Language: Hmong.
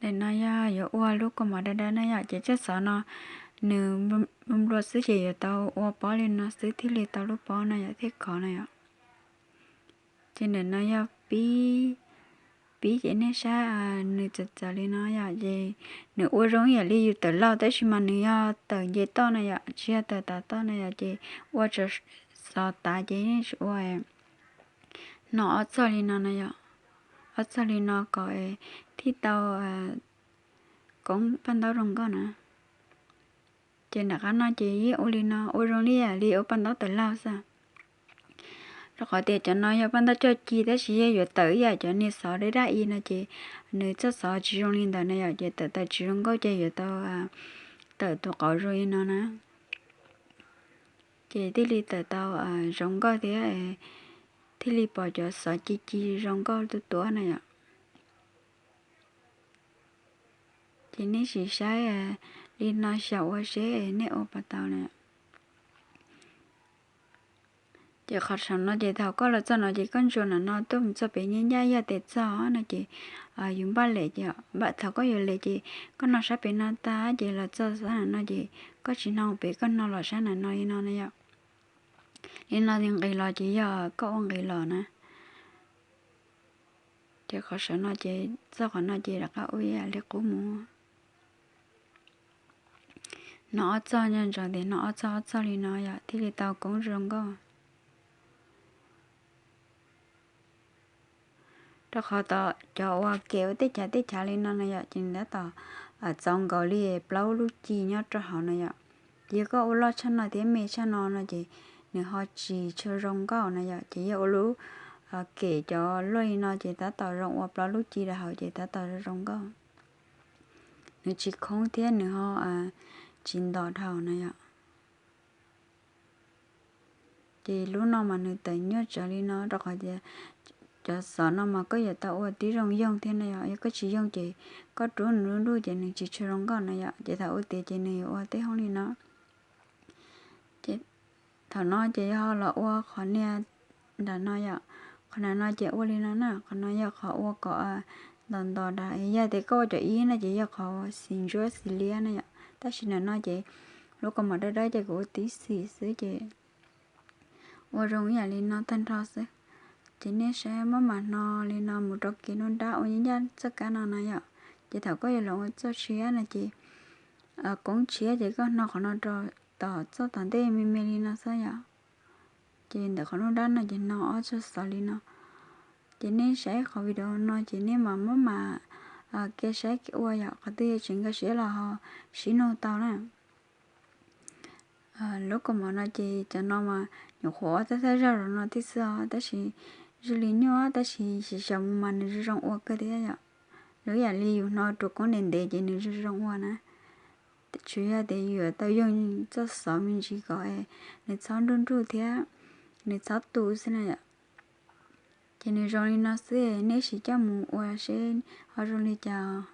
Ntawm no yog yuav ua lub kaus mom dawb dawb na yom, ces txoj xov no nws nplua xwb ces yuav tau ua pob li no xwb thiaj li tau lub pob no yom, thiaj khov no yom. Ces ntawm no yog pib, pib ces nej saib nws txawv txawv li no yom, ces nws ua zoo ib yam li yus tawm lauj tab sis mas nws yog tawm nce toj na yom, tsis yog tawm tav toj na yom, ces ua tso xov tav ces nej ua no ob txog li no na yom, ob txog li no kom thiaj tau koob paj ntaub zoo nkauj na. Ces nram qab no ces yeej ua li no, ua zoo li yam li ua paj ntaub tawm lauj xwb. Rau qhov tias cov no yog paj ntaub coj ci tab sis yog yuav tawm ib yam cov niag xov dab dab i no ces nws txoj xov tsis zoo li ntawd na yom, ces tawm tawm tsis zoo nkauj ces yuav tau tawm tus qauv zoo li no na, ces thiaj li tawm tau zoo nkauj thiab, thiaj li pom cov xov ci ci zoo nkauj tuab tuab na yom. Ces nej sim saib li no xyaum ua seb nej ua puas tau na. Ces qhov saum no ces thaum koj los txog no ces koj ntsuas nram no tuaj mus txog pem nyab ncaj yog tes txog no ces yus npaj lem ces thaum koj yuav lem ces koj no sab pem no tag ces los txog sab nram no ces koj tsis hno pem, koj hno los sab nram no li no na yom. Li no nqis los ces yog koj ua nqis los na. Ces qhov saum no ces txog qhov no ces rov qab ua ib yam li qub mus. No ob txog nco ntsoov tias no ob txog ob txog li no yom thiaj li tau koob zoo nkauj. Rau qhov cov uas kem ua tej chav tej chav li no na yom ces nws tab tom txaus nkaus li plaub lub ci nyob rau hauv no yom. Ces yog koj ua loj tshaj no thiab me tshaj no no ces nws ho tsis tshua zoo nkauj na yom. Ces yog ua lub kem cov luaj li no ces tab tom zoo ua plaub lub ci rau hauv ces tab tom zoo nkauj. Nws tsis khoob thiab nws ho tsis ntos dhau na yom. Ces lub no mas nws tawm nyuaj tsawv li no rau qhov tias cov xov no mas koj yuav tau ua tib zoo yoog thiab na yom. Yog koj tsis yoog ces koj rub nws lub ntuj ces nws tsis tshua zoo nkauj na yom. Ces thaum ua tiav ces nws yuav ua tej hoob li no. Ces thaum no ces yog los ua qhov niag nram no yom. Qhov nram no ces ua li no na, qhov no yog qhov ua kom ntos ntos da. Yog tias koj ua cov ib no ces yog qhov xim ntsuab xim liab na yom. Tab sis nram no ces lub kaus mom dawb dawb ces kuv ua tib xim xwb ces ua zoo ib yam li no tag nrho xwb. Ces nej saib maj mam hno li no mus rau kev nruab nrab ua ncaj ncaj txoj kab no na yom. Ces thaum koj yuav los ua txoj tshiab no ces koob tshiab ces koj hno qhov no rau tom txoj tom ntej me me li no xwb yom. Ces ntawm qhov nruab nrab no ces hno ob txoj xov li no. Ces nej saib qhov video no ces nej mam maj mam ke saib ua yom, qhov twg yuav tsis nkag siab los ho sib nug tau na. Lub kaus mom no ces cov no mas nyuam qhuav ua thawj thawj zaug los no thiab xwb os, tab sis zoo li nyuaj tab sis xyaum xyaum mus mas nws zoo zoo ua kawg thiab yom. Lub yam li yus hno rau koob ntev ntev ces nws zoo zoo ua na. Tsuas yog tias yus yuav tau yoog txoj xov me ntsis kom nws txhob nruj nruj thiab nws txhob tu xwb na yom. Ces nws zoo li no xwb, nej sim coj mus ua seb ho zoo li cas.